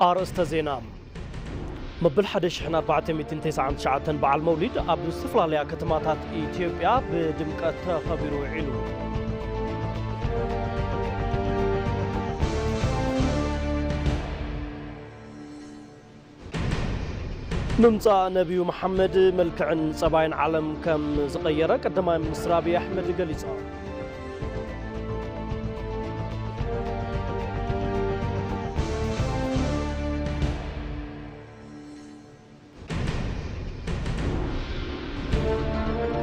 ኣርእስተ ዜና። መበል ሓደ ሽሕን ኣርባዕተ ሚእትን ተስዓን ትሽዓተን በዓል መውሊድ ኣብ ዝተፈላለያ ከተማታት ኢትዮጵያ ብድምቀት ተኸቢሩ ውዒሉ። ምምጻእ ነቢዩ መሓመድ መልክዕን ጸባይን ዓለም ከም ዝቐየረ ቀዳማይ ሚኒስትር ኣብይ ኣሕመድ ገሊጾም።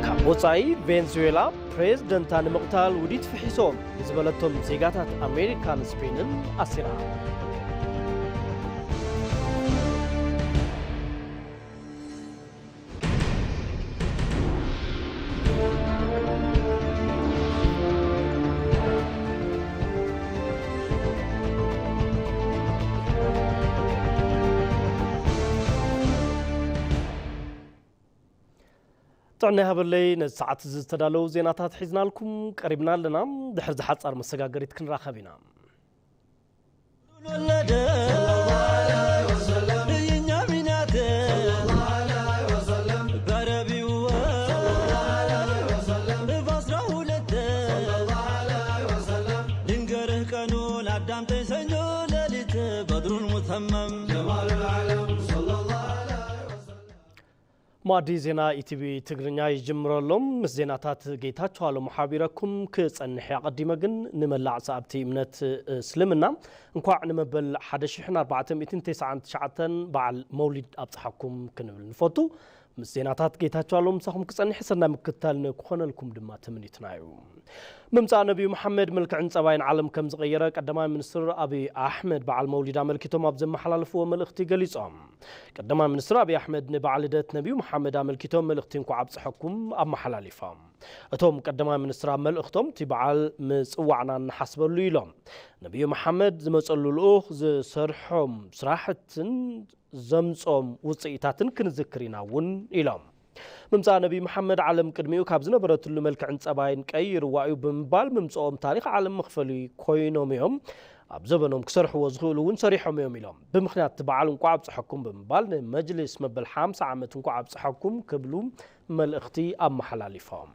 ካብ ወጻኢ፣ ቬንዙዌላ ፕሬዝደንታ ንምቕታል ውዲት ፍሒሶም ዝበለቶም ዜጋታት ኣሜሪካን ስፔንን ኣሲራ። ጥዕና ይሃበለይ። ነዚ ሰዓት እዚ ዝተዳለዉ ዜናታት ሒዝናልኩም ቀሪብና ኣለና። ድሕሪ ዝሓጻር መሰጋገሪት ክንራኸብ ኢና። ወለደ የኛ ሚናተ በረቢው በአስራ ሁለት ድንገርህ ቀኑን አዳምጠኝ ሰኞ ሌሊት በድሩን ሙተመም። ማዕዲ ዜና ኢቲቪ ትግርኛ ይጅምረሎም። ምስ ዜናታት ጌታቸው ኣለሙ ሓቢረኩም ክጸንሕ እየ። ኣቐዲመ ግን ንመላእ ሰዓብቲ እምነት እስልምና እንኳዕ ንመበል ሓደ ሽሕን ኣርባዕተ ሚእትን ተስዓን ትሽዓተን በዓል መውሊድ ኣብጽሓኩም ክንብል ንፈቱ። ምስ ዜናታት ጌታቸው ኣለሙ ምሳኹም ክጸንሕ ሰናይ ምክትታል ንክኾነልኩም ድማ ትምኒትና እዩ። ምምጻእ ነቢዩ መሓመድ መልክዕን ጸባይን ዓለም ከም ዝቐየረ ቀዳማይ ሚኒስትር ኣብይ ኣሕመድ በዓል መውሊድ ኣመልኪቶም ኣብ ዘመሓላለፍዎ መልእኽቲ ገሊጾም። ቀዳማይ ሚኒስትር ኣብይ ኣሕመድ ንበዓል ልደት ነቢዩ መሓመድ ኣመልኪቶም መልእኽቲ እንኳዕ ኣብጽሐኩም ኣመሓላሊፎም። እቶም ቀዳማይ ሚኒስትር ኣብ መልእኽቶም፣ እቲ በዓል ምጽዋዕና እንሓስበሉ ኢሎም። ነቢዩ መሓመድ ዝመጸሉ ልኡኽ ዝሰርሖም ስራሕትን ዘምጾም ውጽኢታትን ክንዝክር ኢና እውን ኢሎም። ምምጻእ ነቢይ መሓመድ ዓለም ቅድሚኡ ካብ ዝነበረትሉ መልክዕን ጸባይን ቀይርዋ እዩ ብምባል፣ ምምጽኦም ታሪኽ ዓለም መኽፈሊ ኮይኖም እዮም። ኣብ ዘበኖም ክሰርሕዎ ዝኽእሉ እውን ሰሪሖም እዮም ኢሎም። ብምኽንያት እቲ በዓል እንቋዕ ኣብጽሐኩም ብምባል ንመጅሊስ መበል ሓምሳ ዓመት እንቋዕ ኣብጽሐኩም ክብሉ መልእኽቲ ኣመሓላሊፎም።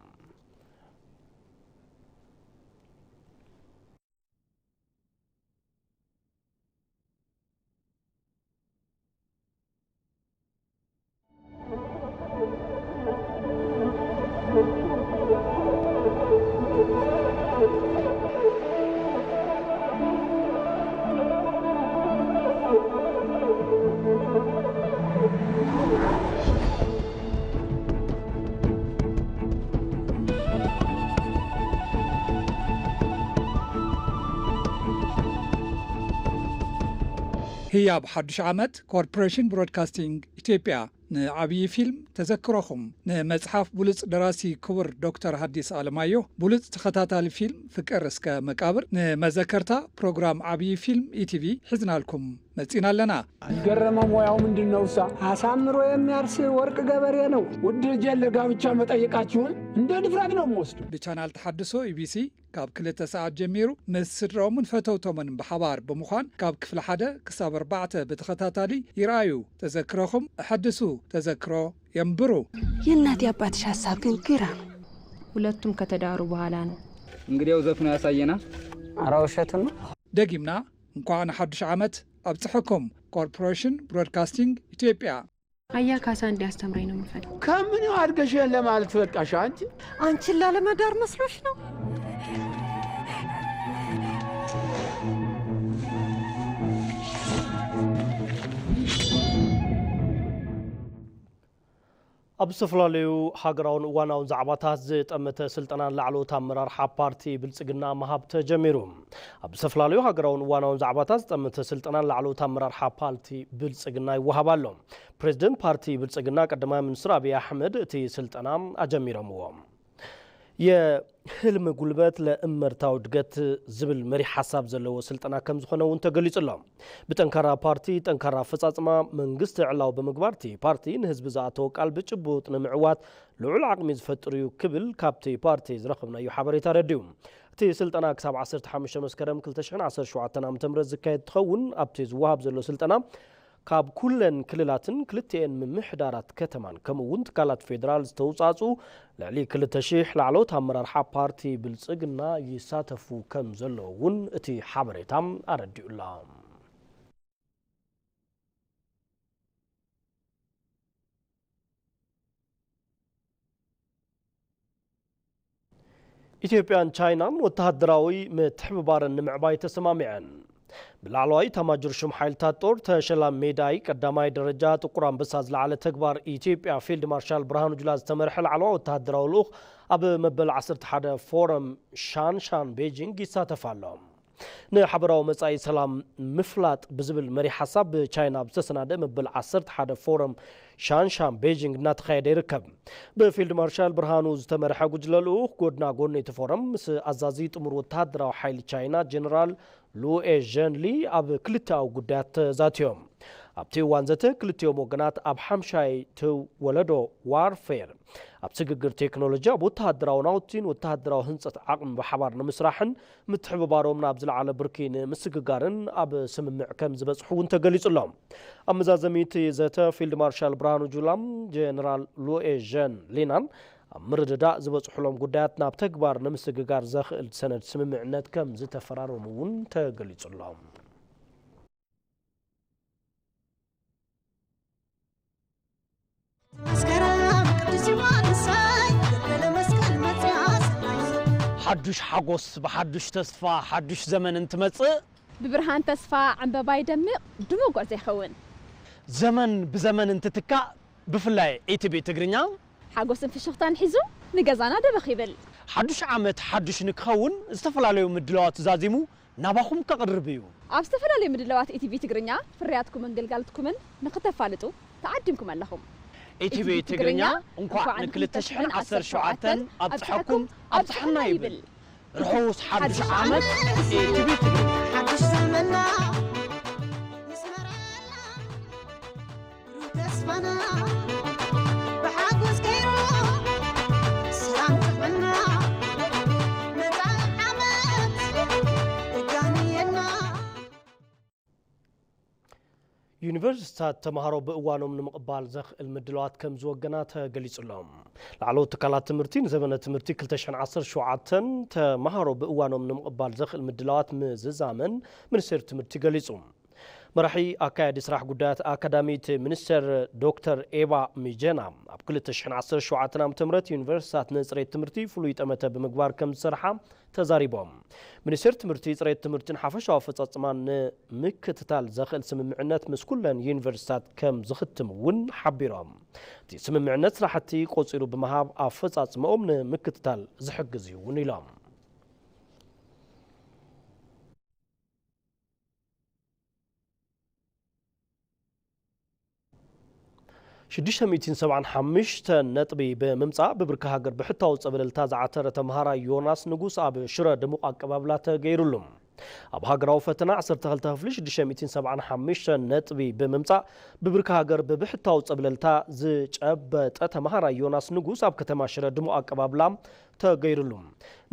ህያብ ሓዱሽ ዓመት ኮርፖሬሽን ብሮድካስቲንግ ኢትዮጵያ ንዓብዪ ፊልም ተዘክሮኹም፣ ንመጽሓፍ ብሉጽ ደራሲ ክቡር ዶክተር ሃዲስ ኣለማየሁ፣ ብሉጽ ተኸታታሊ ፊልም ፍቅር እስከ መቃብር፣ ንመዘከርታ ፕሮግራም ዓብዪ ፊልም ኢቲቪ ሒዝናልኩም መጺና ኣለና። የገረመው ሙያው ምንድን ነው እሳ? አሳምሮ የሚያርስ ወርቅ ገበሬ ነው። ውድ ልጄን ለጋብቻ መጠየቃችሁን እንደ ድፍረት ነው የምወስደው። ብቻናል ተሓድሶ ኢቢሲ ካብ ክልተ ሰዓት ጀሚሩ ምስ ስድራኦምን ፈተውቶምን ብሓባር ብምዃን ካብ ክፍሊ ሓደ ክሳብ ኣርባዕተ ብተኸታታሊ ይርኣዩ። ተዘክሮኹም ኣሐድሱ፣ ተዘክሮ የንብሩ። የእናት የአባትሽ ሐሳብ ግን ግራ ነው። ሁለቱም ከተዳሩ በኋላ ነው። እንግዲያው ዘፍኖ ያሳየና። ኧረ ውሸቱን ነው። ደጊምና እንኳዕ ንሓዱሽ ዓመት ኣብጽሐኩም። ኮርፖሬሽን ብሮድካስቲንግ ኢትዮጵያ። አያ ካሳ እንዲያስተምረኝ ነው የምፈልግ። ከምኔው አድገሽ ይሄን ለማለት በቃሽ አንቺ? አንቺን ላለመዳር መስሎሽ ነው? ኣብ ዝተፈላለዩ ሃገራውን እዋናውን ዛዕባታት ዝጠመተ ስልጠናን ላዕለዎት ኣመራርሓ ፓርቲ ብልጽግና ምሃብ ተጀሚሩ። ኣብ ዝተፈላለዩ ሃገራውን እዋናውን ዛዕባታት ዝጠመተ ስልጠናን ላዕለዎት ኣመራርሓ ፓርቲ ብልጽግና ይወሃብ ኣሎ። ፕሬዝደንት ፓርቲ ብልጽግና ቀዳማይ ሚኒስትር ኣብይ ኣሕመድ እቲ ስልጠና ኣጀሚሮምዎ። የህልም ጉልበት ለእመርታዊ እድገት ዝብል መሪሕ ሓሳብ ዘለዎ ስልጠና ከም ዝኾነ እውን ተገሊጹ ኣሎ። ብጠንካራ ፓርቲ፣ ጠንካራ ኣፈጻጽማ መንግስቲ ዕላዊ ብምግባር፣ እቲ ፓርቲ ንህዝቢ ዝኣተዎ ቃል ብጭቡጥ ንምዕዋት ልዑል ዓቕሚ ዝፈጥር እዩ ክብል ካብቲ ፓርቲ ዝረኸብናዮ ሓበሬታ ኣረዲኡ። እቲ ስልጠና ክሳብ ዓሰርተ ሓሙሽተ መስከረም ክልተ ሽሕን ዓሰርተ ሸውዓተን ዓመተ ምህረት ዝካየድ እንትኸውን፣ ኣብቲ ዝወሃብ ዘሎ ስልጠና ካብ ኩለን ክልላትን ክልቲኤን ምምሕዳራት ከተማን ከምኡ እውን ትካላት ፌዴራል ዝተውፃእፁ ልዕሊ ክልተ ሽሕ ላዕለዎት ኣመራርሓ ፓርቲ ብልፅግና ይሳተፉ ከም ዘለዉ እውን እቲ ሓበሬታ ኣረዲኡላ። ኢትዮጵያን ቻይናን ወተሃደራዊ ምትሕብባረን ንምዕባይ ተሰማሚዐን። ብላዕለዋይ ኤታማዦር ሹም ሓይልታት ጦር ተሸላሚ ሜዳይ ቀዳማይ ደረጃ ጥቁር ኣንበሳ ዝለዓለ ተግባር ኢትዮጵያ ፊልድ ማርሻል ብርሃኑ ጁላ ዝተመርሐ ላዕለዋይ ወተሃደራዊ ልኡኽ ኣብ መበል ዓሰርተ ሓደ ፎረም ሻንሻን ቤጂንግ ይሳተፍ ኣሎ። ንሓበራዊ መጻኢ ሰላም ምፍላጥ ብዝብል መሪሕ ሓሳብ ብቻይና ኣብ ዝተሰናደ መበል ዓሰርተ ሓደ ፎረም ሻንሻን ቤጂንግ እናተኻየደ ይርከብ። ብፊልድ ማርሻል ብርሃኑ ዝተመርሐ ጉጅለ ልኡኽ ጎድና ጎኒ እቲ ፎረም ምስ ኣዛዚ ጥሙር ወተሃደራዊ ሓይሊ ቻይና ጀነራል ሉኤ ዠን ሊ ኣብ ክልተኣዊ ጉዳያት ተዛትዮም። ኣብቲ እዋን ዘተ ክልቲኦም ወገናት ኣብ ሓምሻይ ወለዶ ዋርፌር፣ ኣብ ስግግር ቴክኖሎጂ፣ ኣብ ወተሃደራዊ ናውቲን ወተሃደራዊ ህንጸት ዓቕሚ ብሓባር ንምስራሕን ምትሕብባሮም ናብ ዝለዓለ ብርኪ ንምስግጋርን ኣብ ስምምዕ ከም ዝበጽሑ እውን ተገሊጹ ኣሎ። ኣብ መዛዘሚ እቲ ዘተ ፊልድ ማርሻል ብርሃኑ ጁላን ጀነራል ሉኤ ዠን ሊናን ኣብ ምርድዳእ ዝበጽሑሎም ጉዳያት ናብ ተግባር ንምስግጋር ዘኽእል ሰነድ ስምምዕነት ከም ዝተፈራረሙ እውን ተገሊጹ ኣሎ። መስከረም ቅዱስ ዮሐንስ፣ ገለ መስቀል መጽያ ሰናይ። ሓዱሽ ሓጎስ ብሓዱሽ ተስፋ ሓዱሽ ዘመን እንትመጽእ፣ ብብርሃን ተስፋ ዕምበባ ይደምቕ፣ ድሙቕ ጉዕዞ ይኸውን። ዘመን ብዘመን እንትትካእ፣ ብፍላይ ኢቲቪ ትግርኛ ሓጎስን ፍሽኽታን ሒዙ ንገዛና ደበኽ ይብል። ሓዱሽ ዓመት ሓዱሽ ንክኸውን ዝተፈላለዩ ምድላዋት ዛዚሙ ናባኹም ከቕርብ እዩ። ኣብ ዝተፈላለዩ ምድላዋት ኢቲቪ ትግርኛ ፍርያትኩምን ግልጋሎትኩምን ንክተፋልጡ ተዓዲምኩም ኣለኹም። ኢቲቪ ትግርኛ እንኳዕ ን ክልተ ሽሕን ዓሰርተ ሸውዓተን ኣብጽሐኩም ኣብጽሐና ይብል። ርሑስ ሓድሽ ዓመት ኢቲቪ ትግርኛ። ሓድሽ ዘመንና ይስመረልና። ተስፋና ብሓጎስ ገይሩ ሰላም ጥዕና መጻኢ ዓመት የጋንየና። ዩኒቨርሲቲታት ተምሃሮ ብእዋኖም ንምቕባል ዘኽእል ምድላዋት ከም ዝወገና ተገሊጹ ኣሎ። ላዕለዎት ትካላት ትምህርቲ ንዘመነ ትምህርቲ ክልተ ሽሕን ዓሰርተ ሸውዓተን ተምሃሮ ብእዋኖም ንምቕባል ዘኽእል ምድላዋት ምዝዛመን ሚኒስቴር ትምህርቲ ገሊጹ። መራሒ ኣካያዲ ስራሕ ጉዳያት ኣካዳሚ እቲ ሚኒስቴር ዶክተር ኤባ ሚጀና ኣብ ክልተ ሽሕን ዓሰርተ ሸውዓተን ዓመተ ምህረት ዩኒቨርሲቲታት ንጽሬት ትምህርቲ ፍሉይ ጠመተ ብምግባር ከም ዝሰርሓ ተዛሪቦም። ሚኒስቴር ትምህርቲ ጽሬት ትምህርትን ሓፈሻዊ ኣፈጻጽማን ንምክትታል ዘኽእል ስምምዕነት ምስ ኩለን ዩኒቨርሲቲታት ከም ዝኽትም እውን ሓቢሮም። እቲ ስምምዕነት ስራሕቲ ቆጺሩ ብምሃብ ኣፈጻጽምኦም ንምክትታል ዝሕግዝ እዩ እውን ኢሎም። ሽዱሽተ ሚእትን ሰብዓን ሓሙሽተን ነጥቢ ብምምጻእ ብብርኪ ሃገር ብሕታዊ ጸብለልታ ዝዓተረ ተምሃራይ ዮናስ ንጉስ ኣብ ሽረ ድሙቕ ኣቀባብላ ተገይሩሉ። ኣብ ሃገራዊ ፈተና ዓሰርተ ክልተ ክፍሊ ሽዱሽተ ሚእትን ሰብዓን ሓሙሽተን ነጥቢ ብምምጻእ ብብርኪ ሃገር ብብሕታዊ ጸብለልታ ዝጨበጠ ተምሃራይ ዮናስ ንጉስ ኣብ ከተማ ሽረ ድሙቕ ኣቀባብላ ተገይሩሉ።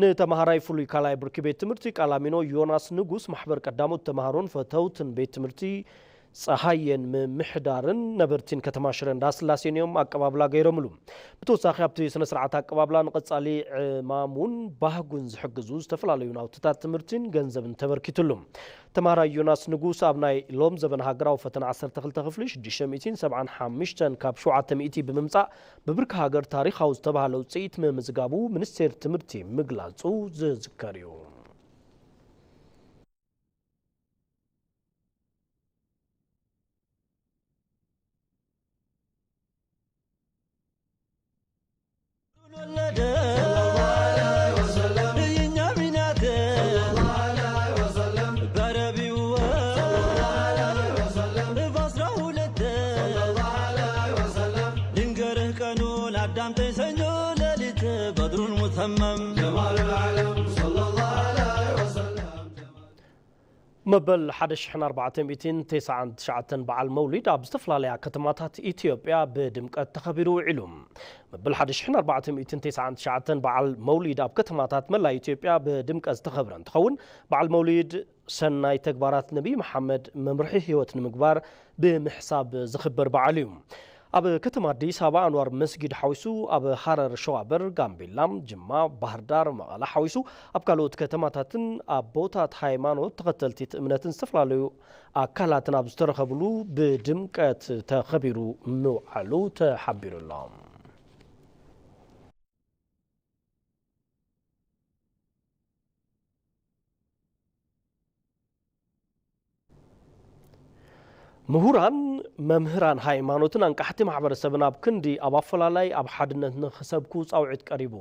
ንተምሃራይ ፍሉይ ካልኣይ ብርኪ ቤት ትምህርቲ ቃላሚኖ ዮናስ ንጉስ ማሕበር ቀዳሞት ተምሃሮን ፈተውትን ቤት ትምህርቲ ጸሃየን ምምሕዳርን ነበርቲን ከተማ ሽረ እንዳስላሴን እዮም ኣቀባብላ ገይሮምሉ። ብተወሳኺ ኣብቲ ስነ ስርዓት ኣቀባብላ ንቐጻሊ ዕማሙን ባህጉን ዝሕግዙ ዝተፈላለዩ ናውትታት ትምህርቲን ገንዘብን ተበርኪትሉ። ተምሃራይ ዮናስ ንጉስ ኣብ ናይ ሎም ዘበን ሃገራዊ ፈተና ዓሰርተ ክልተ ክፍሊ ሽዱሽተ ሚእትን ሰብዓን ሓሙሽተን ካብ ሸውዓተ ሚእቲ ብምምጻእ ብብርኪ ሃገር ታሪኻዊ ዝተባህለ ውጽኢት ምምዝጋቡ ሚኒስቴር ትምህርቲ ምግላጹ ዝዝከር እዩ። ልንገርህ ቀኑን አዳምጠኝ ሰኞ ሌሊት በድሩል ሙተመም መበል ሓደ ሽሕን ኣርባዕተ ሚእትን ተስዓን ትሽዓተን በዓል መውሊድ ኣብ ዝተፈላለያ ከተማታት ኢትዮጵያ ብድምቀት ተኸቢሩ ውዒሉ። መበል ሓደ ሽሕን ኣርባዕተ ሚእትን ተስዓን ትሽዓተን በዓል መውሊድ ኣብ ከተማታት መላእ ኢትዮጵያ ብድምቀት ዝተኸብረ እንትኸውን፣ በዓል መውሊድ ሰናይ ተግባራት ነቢይ መሓመድ መምርሒ ህይወት ንምግባር ብምሕሳብ ዝኽበር በዓል እዩ። ኣብ ከተማ ኣዲስ ኣበባ ኣንዋር መስጊድ ሓዊሱ፣ ኣብ ሃረር፣ ሸዋበር፣ ጋምቤላ፣ ጅማ፣ ባህር ዳር፣ መቐለ ሓዊሱ ኣብ ካልኦት ከተማታትን ኣቦታት ሃይማኖት ተኸተልቲ እቲ እምነትን ዝተፈላለዩ ኣካላትን ኣብ ዝተረኸብሉ ብድምቀት ተኸቢሩ ምውዓሉ ተሓቢሩ ኣሎ። ምሁራን፣ መምህራን ሃይማኖትን ኣንቃሕቲ ማሕበረሰብን ኣብ ክንዲ ኣብ ኣፈላላይ ኣብ ሓድነት ንኽሰብኩ ጻውዒት ቀሪቡ።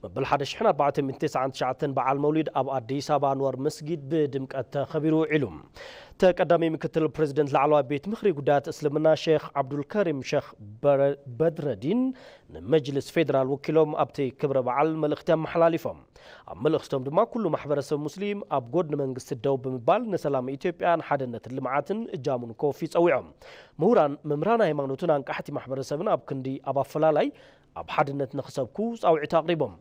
መበል ሓደ ሽሕን ኣርባዕተ ሚእትን ተስዓን ትሽዓተን በዓል መውሊድ ኣብ ኣዲስ ኣበባ ኣንዋር መስጊድ ብድምቀት ተኸቢሩ ውዒሉ። ተቀዳሚ ምክትል ፕሬዚደንት ላዕለዋይ ቤት ምኽሪ ጉዳያት እስልምና ሼኽ ዓብዱልከሪም ሼኽ በረ-፣ በድረዲን ንመጅልስ ፌዴራል ወኪሎም ኣብቲ ክብረ በዓል መልእኽቲ ኣመሓላሊፎም። ኣብ መልእኽቶም ድማ ኩሉ ማሕበረሰብ ሙስሊም ኣብ ጎድኒ መንግስቲ ደው ብምባል ንሰላም ኢትዮጵያ፣ ንሓድነትን ልምዓትን እጃሙ ንከወፊ ጸዊዖም። ምሁራን፣ መምህራን ሃይማኖትን ኣንቃሕቲ ማሕበረሰብን ኣብ ክንዲ ኣብ ኣፈላላይ ኣብ ሓድነት ንኽሰብኩ ጻውዒት ኣቕሪቦም።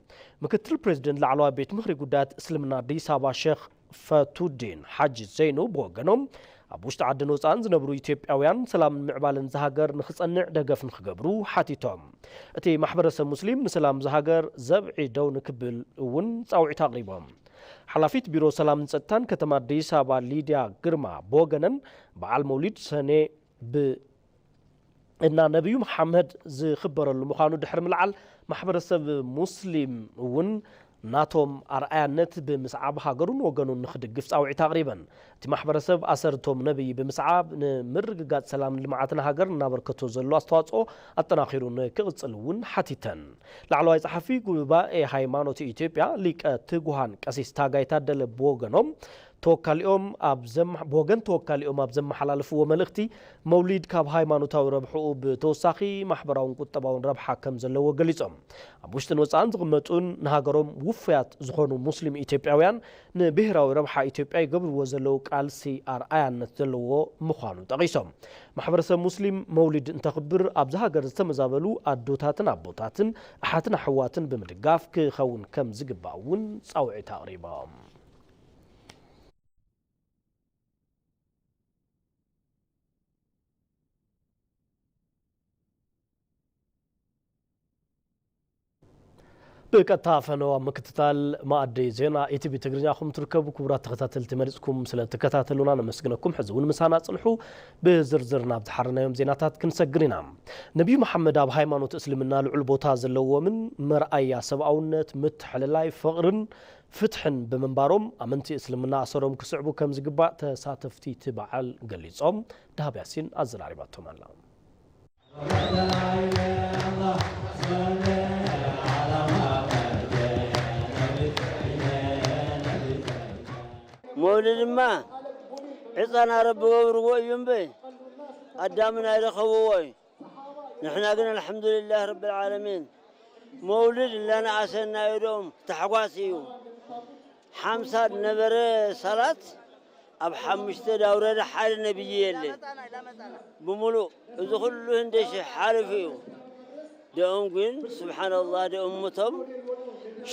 ምክትል ፕሬዚደንት ላዕለዋይ ቤት ምኽሪ ጉዳያት እስልምና ኣዲስ ኣበባ ሼኽ ፈቱዲን ሓጂ ዘይኑ ብወገኖም፣ ኣብ ውሽጢ ዓድን ወጻእን ዝነብሩ ኢትዮጵያውያን ሰላምን ምዕባለን እዛ ሃገር ንኽጸንዕ ደገፍ ንኽገብሩ ሓቲቶም። እቲ ማሕበረሰብ ሙስሊም ንሰላም እዛ ሃገር ዘብዒ ደው ንክብል እውን ጻውዒት ኣቕሪቦም። ሓላፊት ቢሮ ሰላምን ጸጥታን ከተማ ኣዲስ ኣበባ ሊድያ ግርማ ብወገነን፣ በዓል መውሊድ ሰኔ ብ-፣ እና ነቢዩ መሓመድ ዝኽበረሉ ምዃኑ ድሕሪ ምልዓል፣ ማሕበረሰብ ሙስሊም እውን ናቶም ኣርኣያነት ብምስዓብ ሃገሩን ወገኑን ንኽድግፍ ጻውዒት ኣቕሪበን። እቲ ማሕበረሰብ ኣሰርቶም ነቢይ ብምስዓብ ንምርግጋጽ ሰላምን ልምዓትን ሃገር እናበርከቶ ዘሎ ኣስተዋጽኦ ኣጠናኺሩ ንክቕጽል እውን ሓቲተን። ላዕለዋይ ጸሓፊ ጉባኤ ሃይማኖት ኢትዮጵያ ሊቀ ትጉሃን ቀሲስ ታጋይ ታደለ ብወገኖም፣ ተወካሊኦም ኣብ ዘም-፣ ብወገን ተወካሊኦም ኣብ ዘመሓላለፍዎ መልእኽቲ፣ መውሊድ ካብ ሃይማኖታዊ ረብሕኡ ብተወሳኺ ማሕበራውን ቁጠባውን ረብሓ ከም ዘለዎ ገሊጾም፣ ኣብ ውሽጥን ወጻእን ዝቕመጡን ንሃገሮም ውፉያት ዝኾኑ ሙስሊም ኢትዮጵያውያን ንብሄራዊ ረብሓ ኢትዮጵያ ይገብርዎ ዘለዉ ቃልሲ ኣርኣያነት ዘለዎ ምዃኑ ጠቒሶም። ማሕበረሰብ ሙስሊም መውሊድ እንተኽብር ኣብዚ ሃገር ዝተመዛበሉ ኣዶታትን ኣቦታትን ኣሓትን ኣሕዋትን ብምድጋፍ ክኸውን ከም ዝግባእ እውን ጻውዒት ኣቕሪቦም። ብቀጥታ ፈነው ኣብ ምክትታል መኣዲ ዜና ኢቲቪ ትግርኛ ኢኹም ትርከቡ። ክቡራት ተኸታተልቲ፣ መሪጽኩም ስለ እትከታተሉና ነመስግነኩም። ሕዚ እውን ምሳና ጽንሑ። ብዝርዝር ናብ ዝሓረናዮም ዜናታት ክንሰግር ኢና። ነቢዩ መሓመድ ኣብ ሃይማኖት እስልምና ልዑል ቦታ ዘለዎምን መርኣያ ሰብኣውነት፣ ምትሕልላይ፣ ፍቕርን ፍትሕን ብምንባሮም፣ ኣመንቲ እስልምና ኣሰሮም ክስዕቡ ከም ዝግባእ ተሳተፍቲ እቲ በዓል ገሊጾም። ደሃብ ያሲን ኣዘራሪባቶም ኣላ። መውሊድማ ዕፃን ኣረቢ ገብርዎ እዩ እምበይ ኣዳምን ኣይረኸብዎ እዩ። ንሕና ግን ኣልሓምዱሊላህ ረብል ዓለሚን መውሊድ እናነኣሰና እዩ ደኦም ታሕጓስ እዩ። ሓምሳ ዝነበረ ሰላት ኣብ ሓሙሽተ ዳውረደ ሓደ ነብይ የለ ብምሉእ እዚ ኩሉ ህንደሽ ሓልፍ እዩ። ደኦም ግን ስብሓንላህ ደኦም ሙቶም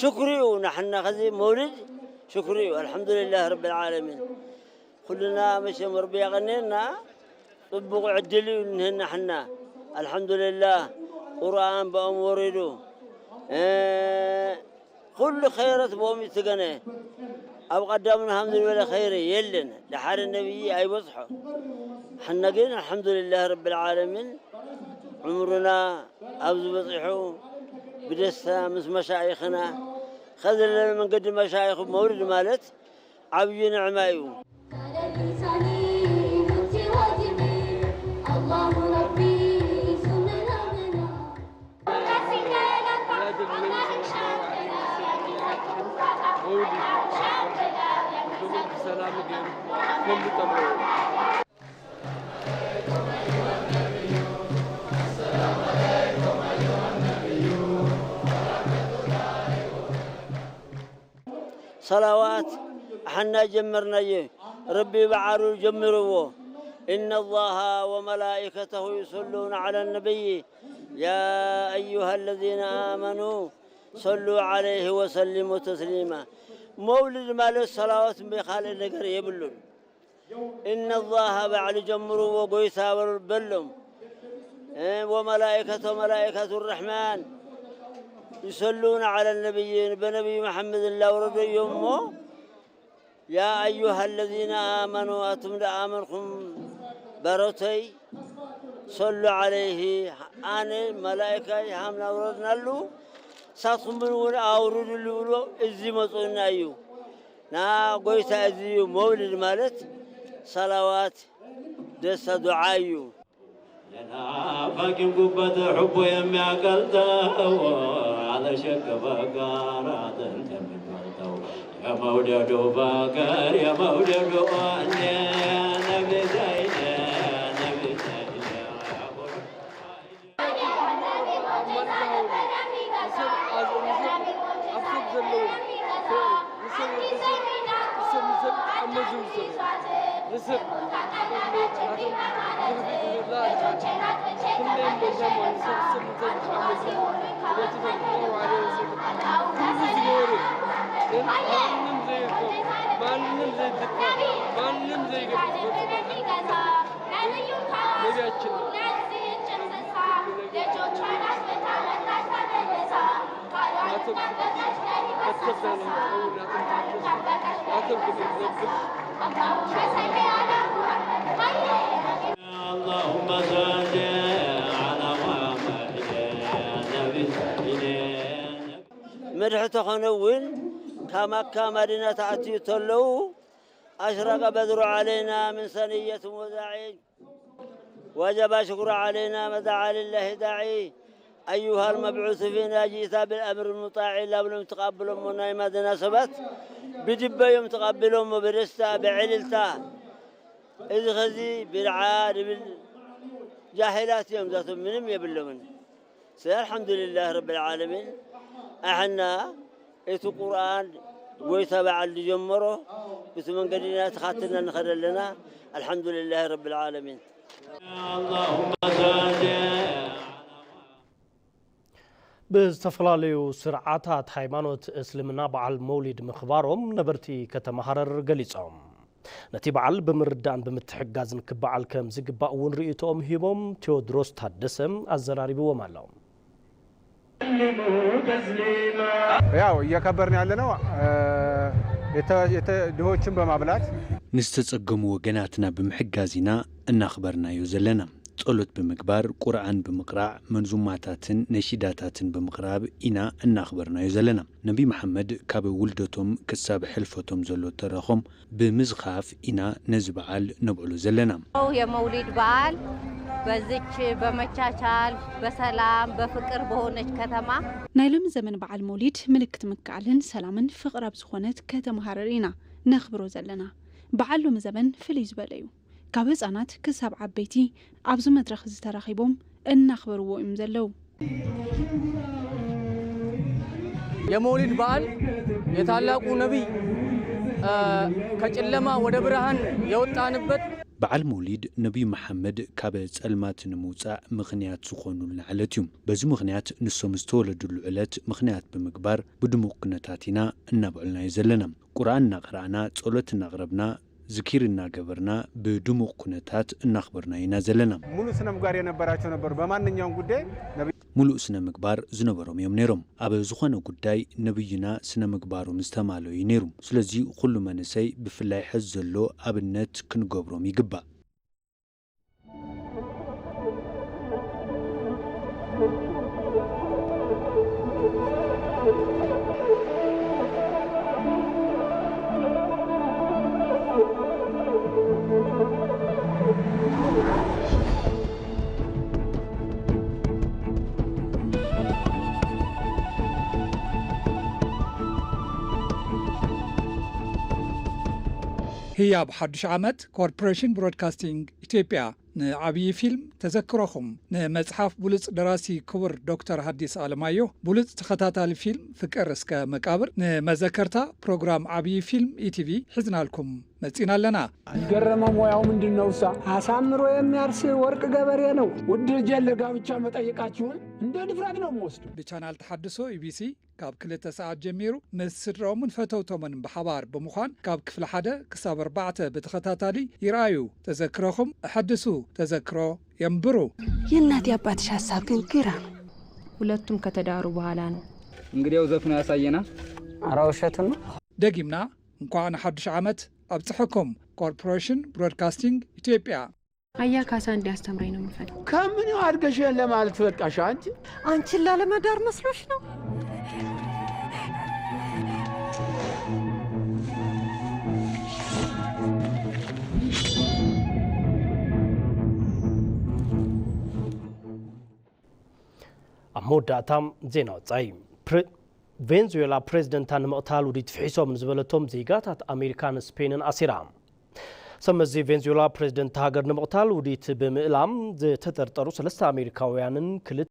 ሽክሪ እዩ። ንሕና ከዚ መውሊድ ሽክሪ እዩ። ኣልሓምዱሊላህ ረብል ዓለሚን ኩልና መቸም ረቢ ያቐኔና። ጽቡቕ ዕድል እዩ እኒሀና ሕና። ኣልሓምዱሊላህ ቁርኣን ብኦም ወሪዱ። ኩሉ ኸይረት ብኦም እዩ ትገነ። ኣብ ቀዳምና ሃም ዝበለ ኸይረ የለን። ደሓደ ነብይ ኣይበጽሖ። ሕነ ግን ኣልሓምዱሊላህ ረብል ዓለሚን ዕምሩና ኣብዚ በጺሑ ብደስታ ምስ መሻይኽና ኸዚ ዘለነ መንገዲ መሻይኹ መውሊድ ማለት ዓብዪ ንዕማ እዩ። ሰላዋት ኣሓና ጀመርናዮ። ረቢ ባዕሉ ጀሚርዎ። إن الله وملائكته يصلون على النبي يا أيها الذين آمنوا صلوا عليه وسلموا تسليما። መውሊድ ማለት ሰላዋት እምበይ ካልእ ነገር የብሉን። إن الله ባዕሉ ጀምርዎ ጎይታ በል-፣ በሎም። እ፣ وملائكته ملائكة الرحمن يصلون على النبي በነቢይ መሓመድ እናውረዱ እዮም እሞ يا أيها الذين آمنوا ኣቱም ዝኣመንኩም በሮተይ صلوا عليه ኣነ መላእካይ ሃምና ውረድናሉ ንሳትኩም እውን ኣውርድሉ ብሎ እዚ መፅኡና እዩ። ና ጎይታ እዚ እዩ መውሊድ ማለት ሰላዋት ደስታ ዱዓ እዩ። የናፋቂን ጉበት ሑቦ የሚያቀልጠው አለሸክ በጋራ አጥንት የሚቆርጠው የመውደዱ በገር የመውደዱ ወኔ ነቢ ዘይነ ነቢ ዘይነ اللهم صل على محمد نبي السيدين. መድሒ ተኾነ እውን ካብ መካ መዲና ተኣትዩ ተለዉ أشرق بدر علينا من ثنية الوداع وجب شكر علينا ما دعا لله داعي أيها المبعوث فينا جئت بالأمر المطاع ላብሎም ተቐብሎሞ ናይ መዲና ሰባት ብድበ እዮም ተቐቢሎሞ ብደስታ ብዕልልታ። እዚ ኸዚ ብድዓ ድብል ጃሂላት እዮም ዛቶም ምንም የብሎምን። ሰ ኣልሓምዱሊላህ ረብል ዓለሚን ኣሕና እቲ ቁርኣን ጎይታ በዓል ዝጀመሮ እቲ መንገዲ ኢና ተኻትልና ንኸደ ኣለና። ኣልሓምዱሊላህ ረብል ዓለሚን። اللهم صل ብዝተፈላለዩ ስርዓታት ሃይማኖት እስልምና በዓል መውሊድ ምኽባሮም ነበርቲ ከተማ ሃረር ገሊጾም። ነቲ በዓል ብምርዳእን ብምትሕጋዝን ክበዓል ከም ዝግባእ እውን ርእይቶኦም ሂቦም። ቴዎድሮስ ታደሰ ኣዘራሪብዎም ኣሎ። ያው እያከበርን ያለነው፣ እ፣ የተ-፣ የተ-፣ ድሆችን በማብላት። ንዝተጸገሙ ወገናትና ብምሕጋዝ ኢና እናኽበርናዮ ዘለና። ጸሎት ብምግባር፣ ቁርኣን ብምቕራእ፣ መንዙማታትን ነሺዳታትን ብምቕራብ ኢና እናኽበርናዮ ዘለና። ነቢ መሓመድ ካብ ውልደቶም ክሳብ ሕልፈቶም ዘሎ ተረኾም ብምዝኻፍ ኢና ነዚ በዓል ነብዕሎ ዘለና። የመውሊድ በዓል በዚች በመቻቻል፣ በሰላም፣ በፍቅር በሆነች ከተማ ናይ ሎሚ ዘመን በዓል መውሊድ ምልክት ምክዕኣልን ሰላምን ፍቕሪ ኣብ ዝኾነት ከተማ ሃረር ኢና ነኽብሮ ዘለና። በዓል ሎሚ ዘመን ፍልይ ዝበለ እዩ። ካብ ህጻናት ክሳብ ዓበይቲ ኣብዚ መድረኽ እዚ ተራኺቦም እናኽበርዎ እዮም ዘለዉ። የመውሊድ በዓል የታላቁ ነቢይ፣ እ፣ ከጨለማ ወደ ብርሃን የወጣንበት። በዓል መውሊድ ነቢይ መሓመድ ካብ ጸልማት ንምውጻእ ምኽንያት ዝኾኑልና ዕለት እዩ። በዚ ምኽንያት ንሶም ዝተወለዱሉ ዕለት ምኽንያት ብምግባር ብድሙቕ ኩነታት ኢና እናብዕልናዮ ዘለና። ቁርኣን እናቐራእና፣ ጸሎት እናቕረብና፣ ዝኪር እናገበርና ብድሙቕ ኩነታት እናኽበርናዮ ኢና ዘለና። ሙሉ ስነ ምግባር የነበራቸው ነበሩ። በማንኛውም ጉዳይ ነቢ- ሙሉእ ስነ ምግባር ዝነበሮም እዮም ነይሮም። ኣብ ዝኾነ ጉዳይ ነብይና ስነ ምግባሮም ዝተማልኦ እዩ ነይሩ። ስለዚ ኩሉ መንእሰይ ብፍላይ ሕዚ ዘሎ ኣብነት ክንገብሮም ይግባእ። ህያብ ሓዱሽ ዓመት ኮርፖሬሽን ብሮድካስቲንግ ኢትዮጵያ ንዓብዪ ፊልም ተዘክሮኹም ንመጽሓፍ ብሉጽ ደራሲ ክቡር ዶክተር ሃዲስ ኣለማዮ ብሉጽ ተኸታታሊ ፊልም ፍቅር እስከ መቃብር ንመዘከርታ ፕሮግራም ዓብዪ ፊልም ኢቲቪ ሒዝናልኩም መጺና ኣለና። ይገረመው ሙያው ምንድን ነው? እሳ አሳምሮ የሚያርስ ወርቅ ገበሬ ነው። ውድ ልጄን ለጋብቻ መጠየቃችሁን እንደ ድፍረት ነው የምወስደው። ብቻናል ተሓድሶ ኢቢሲ ካብ ክልተ ሰዓት ጀሚሩ ምስ ስድራኦምን ፈተውቶምን ብሓባር ብምዃን ካብ ክፍሊ ሓደ ክሳብ ኣርባዕተ ብተኸታታሊ ይርኣዩ። ተዘክሮኹም ኣሐድሱ፣ ተዘክሮ የንብሩ። የእናት የአባትሽ ሀሳብ ግን ግራ ነው። ሁለቱም ከተዳሩ በኋላ ነው። እንግዲያው ዘፍኖ ያሳየና። ኧረ ውሸቱን ነው። ደጊምና እንኳዕ ንሓድሽ ዓመት ኣብጽሐኩም። ኮርፖሬሽን ብሮድካስቲንግ ኢትዮጵያ። አያ ካሳ እንዲያስተምረኝ ነው የምፈልግ። ከምኔው አድገሽ ለማለት በቃሽ አንቺ። አንቺን ላለመዳር መስሎሽ ነው? ኣብ መወዳእታ ዜና ወጻኢ። ፕረ-፣ ቬንዙዌላ ፕሬዝደንታ ንምቕታል ውዲት ፍሒሶም ንዝበለቶም ዜጋታት ኣሜሪካን ስፔንን ኣሲራ። ሰብ መዚ ቬንዙዌላ ፕሬዝደንት ሃገር ንምቕታል ውዲት ብምእላም ዝተጠርጠሩ ሰለስተ ኣሜሪካውያንን ክልተ